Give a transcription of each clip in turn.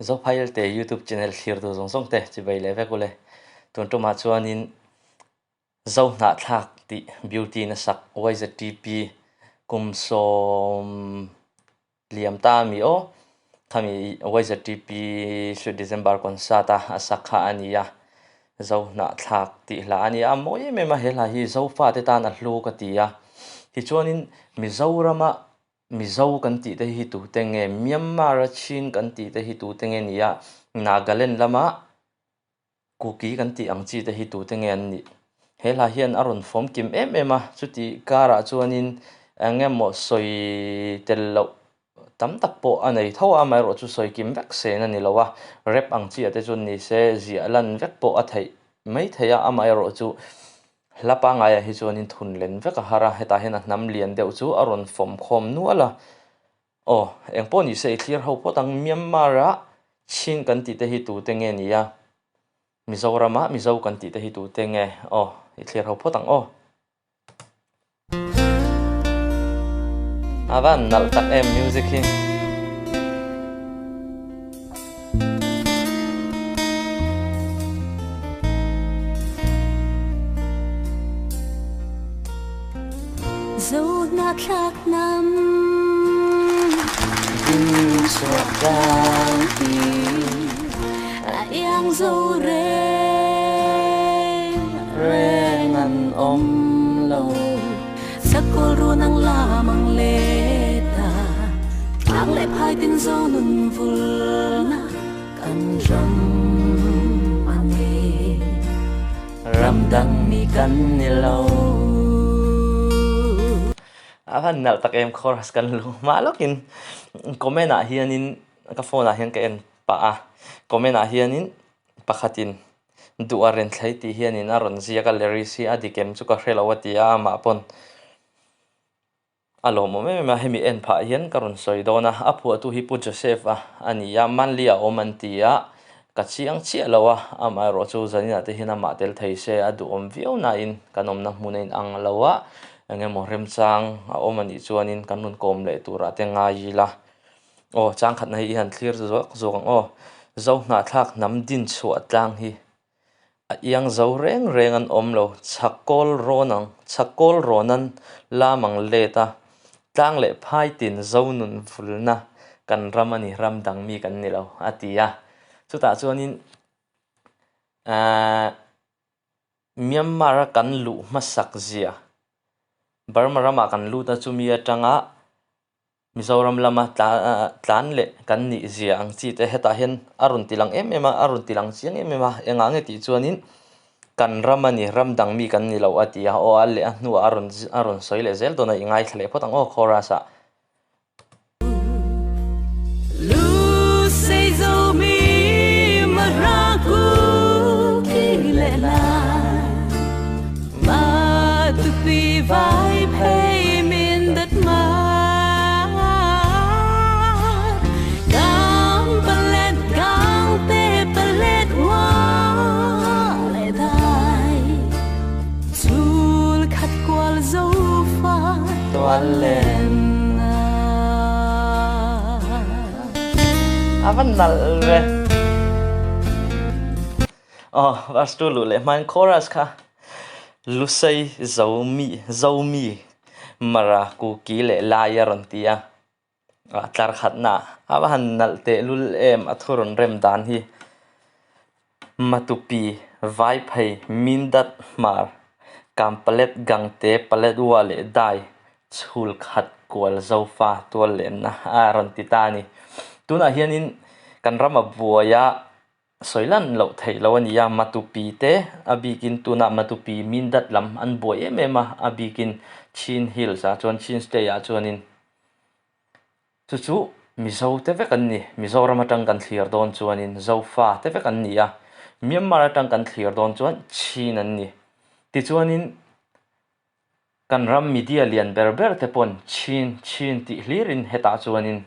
Zophail te YouTube channel thlir tu zawng zawng te chibai leh vek ule. Tun tumah chuanin Zo hnahthlak tih beauty na sak YZTP kum 10 liam ta ami aw. Khami YZTP Sweet December concert a a sak kha a ni a. Zo hnahthlak tih hla a ni a, a mawi em em a he hla hi Zofa te tan a hlu ka ti a. Tichuanin Mizorama Mizo kan tih te hi tute nge, Myanmar a Chin kan tih te hi tute nge ni a, Nagaland lama Kuki kan tih ang chi te hi tute nge an nih. He hla hian a rawn fawm kim em em a, chuti karah chuanin eng emaw sawi tel loh tam tak pawh a nei tho a, amaherawhchu sawi kim vek sen a ni lo a, rap ang chi ah te chuan ni se ziah lan vek pawh a theih mai thei a, amaherawhchu hla pangaiah hi chuanin thun len vek a har a, hetah hian a hnam lian deuh chu a rawn fawm khawm nual a. Aw, eng pawh ni se i thlir ho phawt ang, Myanmar ah Chin kan tih te hi tute nge ni a, Mizoram ah Mizo kan tih te hi tute nge, aw i thlir ho phawt ang aw. A van nalh tak em music hi. Zohnahthlak hnam Ding chhuah tlangpi a iang zo reng reng an awm lo. Sakkawl run ang lam ang let a, tlang leh phai tin zo nun vulna kan ram a ni. Ram dang mi kan ni lo. A van nalh tak em chorus kan lu hma lawkin comment ah hianin ka phone ah hian ka en pah a comment ah hianin pakhatin duh a ren thlei tih hianin a rawn ziak a lyrics hi a dik em chu ka hre lo a ti a amah pawn a lawmawm em em a hemi en phah hian ka rawn sawi dawn a a phuahtu hi Pu Joseph a a ni a Manly a awm an ti a ka chiang chiah lo a amaherawhchu zaninah te hian amah tel thei se a duhawm viau nain kan awmna hmun a inang lo a eng emaw remchang a awm anih chuanin kan rawn kawm leh turah te ngai ila. Aw changkhatna hi i han thlir zawk zawk ang aw. Zohnahthlak hnam din chhuah tlang hi a iang zo reng reng an awm lo. Chhakkawl rawn ang, chhakkawl rawn an lam ang let a, tlang leh phai tin zo nun vulna kan ram a ni, ram dang mi kan ni lo a ti a. Chutah chuanin ahh Myanmar a kan luh hmasak zia, Burma ramah kan lut a chumi atanga Mizoram lama tlan leh kan nih zia ang chi te hetah hian a rawn ti lang em em a, a rawn ti lang chiang em em a, engah nge tih chuanin kan ram a ni, ram dang mi kan ni lo a ti a, aw a leh a hnuah a rawn a rawn sawi leh zel dawn a, i ngaithla leh phawt ang aw chorus ah. Lu sei zo mi ma ra ku ki le la ma tu pi vai phei min dat ma Gang palet gang te palet wa le dai Chul khat kual zo fa Tual len na A va nalh ve. Aw verse 2 luh leh hmain chorus kha Lusei Zomi Zomi Mara Kuki leh Lai a rawn ti a, a tlar khatna a va han nalh tehlul em a thu rawn rem dan hi. Matupi, Vaiphei, Mindat, Hmar, Kampalet, Gangte, Paletwa leh Dai chhul khat kual Zofa tual lenna a rawn ti ta a ni. Tunah hianin kan ram a buai a. Sawi lan loh theih lo a ni a, Matupi te a bikin tunah Matupi Mindat lam an buai em em a, a bikin Chin Hills ah chuan Chin State ah chuanin chu chu Mizo te vek an ni, Mizoram atang kan thlir dawn chuanin Zofa te vek an ni a, Myanmar atang kan thlir dawn chuan Chin an ni. Tichuanin kan ram media lian ber ber te pawn Chin Chin tih hlirin hetah chuanin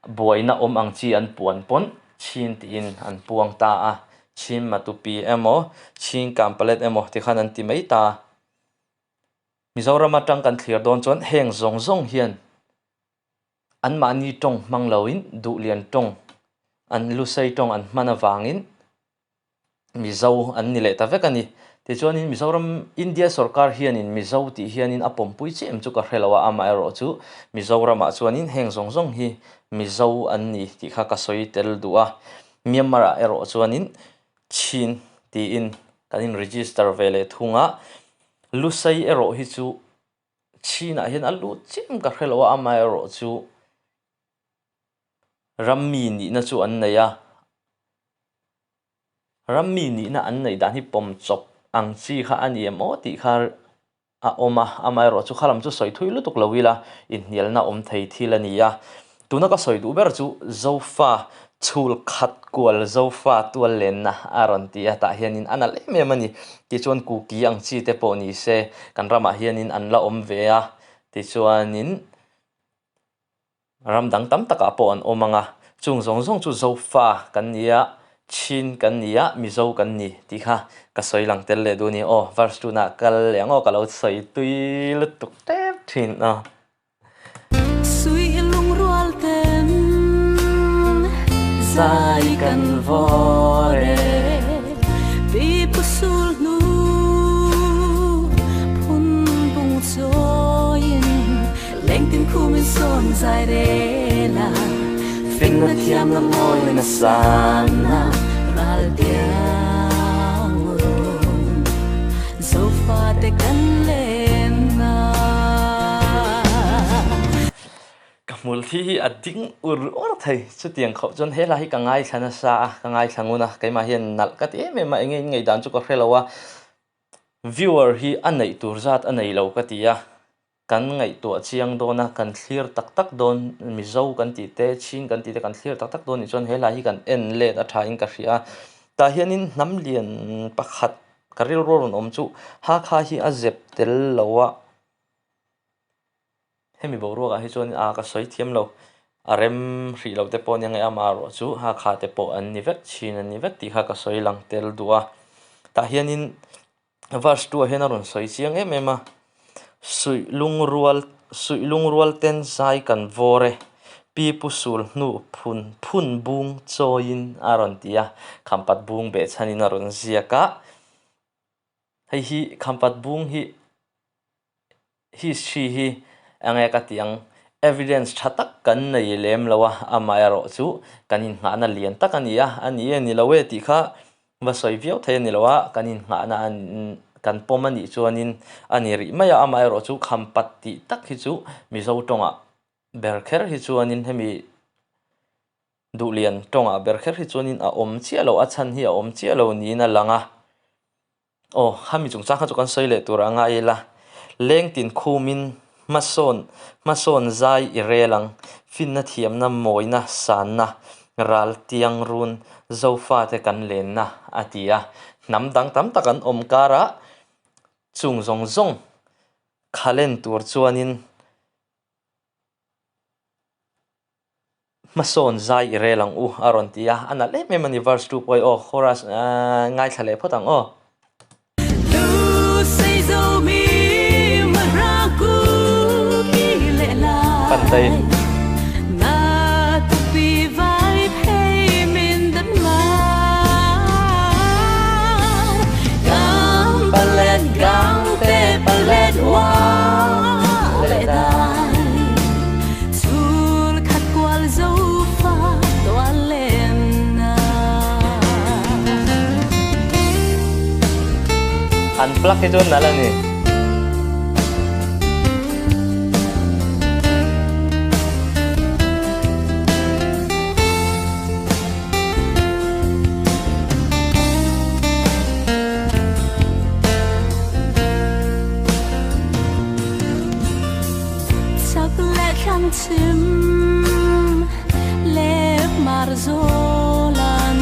Buaina awm ang chi an puan pawn Chin tiin an puang ta a, Chin Matupi emaw, Chin Kampalet emaw ti khan an ti mai ta. Mizoram atang kan thlir dawn chuan heng zawng zawng hian Anmahni tawng hmang loin Duhlian tawng, an Lusei tawng an hman avangin Mizo an ni leh ta vek a ni. Tichuanin Mizoram, India sorkar hianin Mizo tih hianin a pawmpui chiah em chu ka hre lo a, amaherawh chu Mizoramah chuanin heng zawng zawng hi Mizo an ni tih kha ka sawi tel duh a. Myanmar-ah erawh chuanin Chin tiin kan in register ve leh thung a, Lusei erawh hi chu Chinah hian a lut chiam ka hre lo a, amaherawh chu rammi nihna chu an nei a, rammi nihna an neih dan hi pawm chawp ang chi kha a ni em aw tih kha a awm a, amaherawh chu khalam chu sawi thui lutuk lo ila inhnialna awm thei thil a ni a. Tuna ka sawi duh ber chu Zofa chhul khat kual Zofa tual lenna a rawn ti a, tah hianin a nalh em em a ni. Tichuan Kuki ang chi te pawh ni se kan ramah hianin an la awm ve a, tichuanin ram dang tam takah pawh an awm ang a, chung zawng zawng chu Zofa kan ni a, Chin kan ni a, Mizo kan ni tih kha ka sawi lang tel leh duh a ni. Aw verse tunah kal leh ang aw ka lo sawi tui lutuk tep thin a. Zai kan vawr e. Pipu sul hnu phun bung chawiin lengtin khumin sawn zai rel a. Finna thiamna mawina sanna ral tiang run Zofate kan lenna. Ka hmul thi hi a ding ur ur thei. Chutiang khawp chuan he hla hi ka ngaithla nasa a, ka ngaithla ngun a, keimah hian nalh ka ti em em a, enge in ngaihdan chu ka hre lo a, viewer hi a neih tur zat a nei lo ka ti a, kan ngaihtuah chiang dawn a, kan thlir tak tak dawn, Mizo kan tih te, Chin kan tih te kan thlir tak tak dawn nih chuan he hla hi kan en let a tha in ka hria a, tah hianin hnam lian pakhat ka rilru a rawn awm chu Hakha hi a zep tel lo a. Hemi boruakah hi chuan a ka sawi thiam lo, a rem hrih loh te pawh nia nge amaherawh chu Hakha te pawh an ni vek, Chin an ni vek tih kha ka sawi lang tel duh a. Tah hianin verse 2 ah hian a rawn sawi chiang em em a, Suih lungrual suih lungrual ten zai kan vawr e, pi pu sul hnu phun phun bung chawiin a rawn ti a, khampat bung behchhanin a rawn ziak a. Hei hi khampat bung hi History hi enge ka tih ang, evidence tha tak kan nei lem lo a, amaherawh chu kan innghahna lian tak a ni a, a ni e ni lo e tih kha va sawi viau thei a ni lo a, kan innghahna kan pawm a nih chuanin a ni rih mai a, amaherawh chu khampat tih tak hi chu Mizo tawngah ber kher hi chuanin hemi Duhlian tawngah ber kher hi chuanin a awm chiah lo, a chhan hi a awm chiah lo niin a lang a. Aw, khami chungchang kha chu kan sawi leh tur a ngai ila. Lengtin khumin hmasawn hmasawn zai i rel ang, finna thiamna mawina sanna ral tiang run Zofate kan lenna a ti a. Hnam dang tam tak an awm karah chung zawng zawng khalen tur chuanin Hmasawn zai i rel ang u a rawn ti a, a nalh em em a ni verse 2 pawh hi aw chorus ngaithla leh phawt ang aw. Pantei. An plug hi chu nalh a ni. Chak leh thlang chhim leh hmar zawlan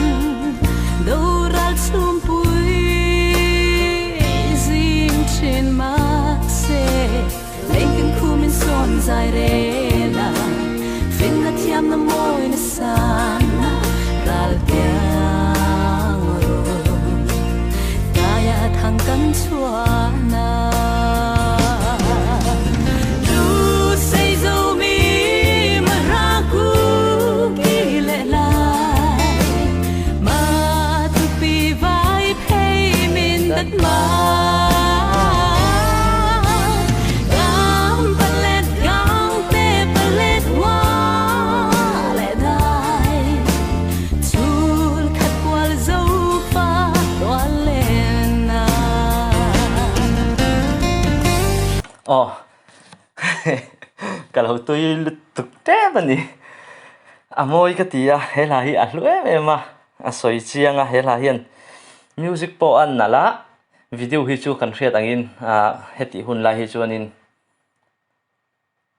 doral chhumpui zing thin. Aw ka lo tui lutuk tep a ni. A mawi ka ti a, he hla hi a hlu em em a, a sawi chiang a he hla hian music pawh a nalh a, video hi chu kan hriat angin ah hetih hun lai hi chuanin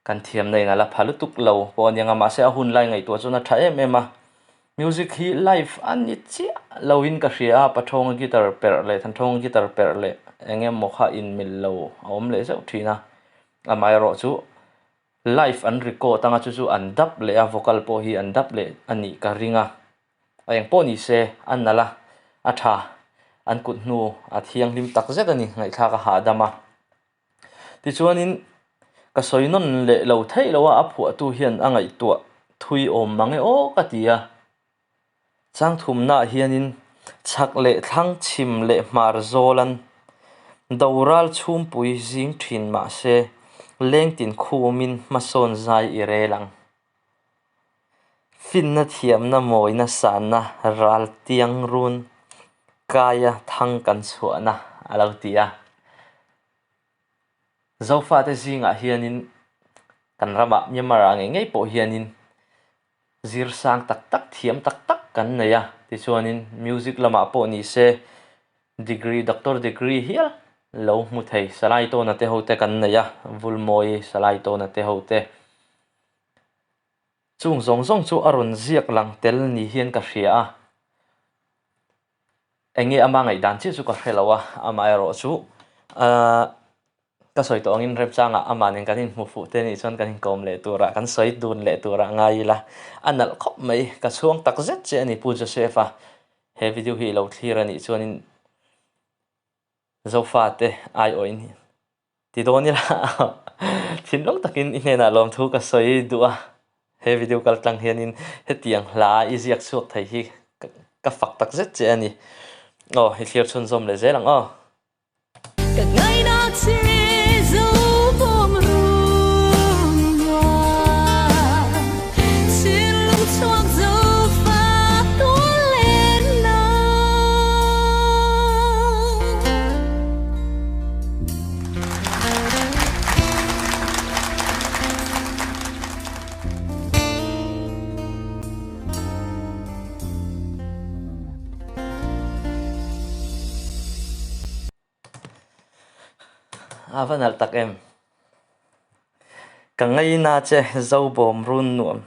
Kan thiamna in a la pha lutuk lo pawh a ni ang a, mahse a hun lai ngaihtuah chuan a tha em em a. Music hi live a ni chiah lo in ka hria a, Pathawnga guitar perh leh Thanthawng guitar perh leh eng emaw kha inmil lo a awm leh zeuh thin a. Amaherawh chu live an record anga chu chu an dap leh a, vocal pawh hi an dap leh a nih ka ring a. A eng pawh ni se a nalh a, a tha, an kut hnu a thianghlim tak zet a ni, ngaihthlak a hahdam a. Tichuanin ka sawi nawn leh lo theih lo a, a phuahtu hian a ngaihtuah thui awm mang e aw ka ti a. Changthumnaah hianin chhak leh thlang chhim leh hmar zawlan doral chhumpui zing thin mah se lengtin khumin hmasawn zai i rel ang. Finna thiamna mawina sanna ral tiang run kaia thang kan chhuahna a lo ti a. Zofate zingah hianin kan ramah Myanmar-ah ngei ngei pawh hianin zir sang tak tak thiam tak tak kan nei a. Tichuanin music lamah pawh ni se degree doctor degree hial lo hmu thei Salai Tawna te ho te kan nei a, Vulmawi Salai Tawna te ho te. Chung zawng zawng chu a rawn ziak lang tel ni hian ka hria a, eng nge ama ngaihdan chiah chu ka hre lo a, amaherawh chu ahh ka sawi tawh angin remchangah amah nen kan inhmu fuh te nih chuan kan inkawm leh turah kan sawi dun leh turah ngai ila a nalh khawp mai, ka chhuang tak zet che a ni Pu Joseph-a he video hi i lo thlir a nih chuanin Zofate aiawhin Ti dawn ila thinlung takin i hnenah lawmthu ka sawi duh a, he video kal tlang hianin hetiang hla i ziak chhuak thei hi ka fak tak zet che a ni. Aw, i thlir chhunzawm leh zel ang aw. Ka ngaina che zo bawm rum nuam Thinlung chhuak zo fa tual len na. A va nalh tak em? Ka ngaina che Zobawm run nuam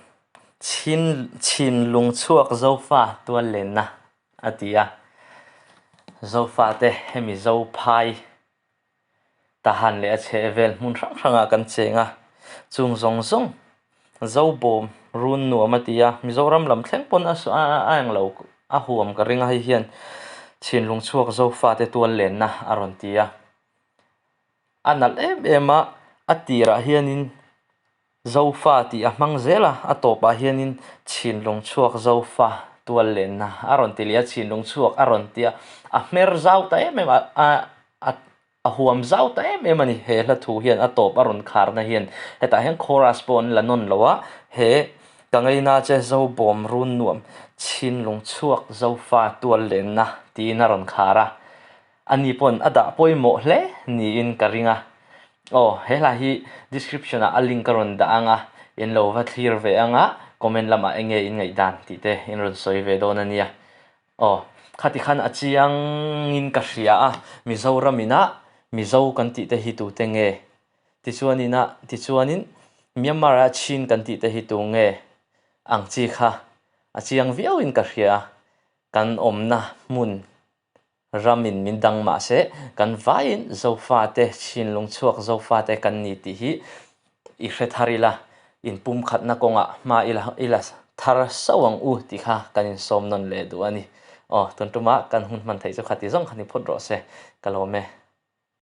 chhin chhinlung chhuak Zofa tual lenna a ti a. Zofate hemi Zophai Tahan leh a chheh vel hmun hrang hrangah kan cheng a, chung zawng zawng Zobawm run nuam a ti a, Mizoram lam thleng pawn a a englo a huam ka ring a, hei hian chhinlung chhuak Zofate tual lenna a rawn ti a. A nalh em em a, a tirah hianin Zofa tih a hmang zel a, a tawpah hianin chhinlung chhuak Zofa tual lenna a rawn ti leh a, chhinlung chhuak a rawn ti a, a hmer zau ta em em a, a a huam zau ta em em a ni. He hla thu hian a tawp a rawn kharna hian hetah hian chorus pawh an la nawn lo a, he ka ngaina che Zobawm run nuam chhinlung chhuak Zofa tual lenna tiin a rawn khar a. Ani pawn a dah pawimawh hle niin ka ring a. Aw, he hla hi description ah a link ka rawn dah ang a, in lo va thlir ve ang a, comment lamah eng nge in ngaihdan tih te in rawn sawi ve dawn a nia. Aw, khati khan a chiangin ka hria a, Mizoram inah Mizo kan tih te hi tute nge? Tichuanin a, tichuanin Myanmar ah Chin kan tih te hi tu nge? Ang chi kha a chiang viauin ka hria a, kan awmna hmun Ramin min dang mah se, kan vaiin Zofate, Chinlung chhuak Zofate kan ni tih hi i hre thar ila, inpumkhatna kawngah hma ila ila thar sauh ang u tih kha kan insawm nawn leh duh a ni. Aw, tun tumah kan hun hman theih chu khati zawng kha ni phawt rawh se, ka lawm e.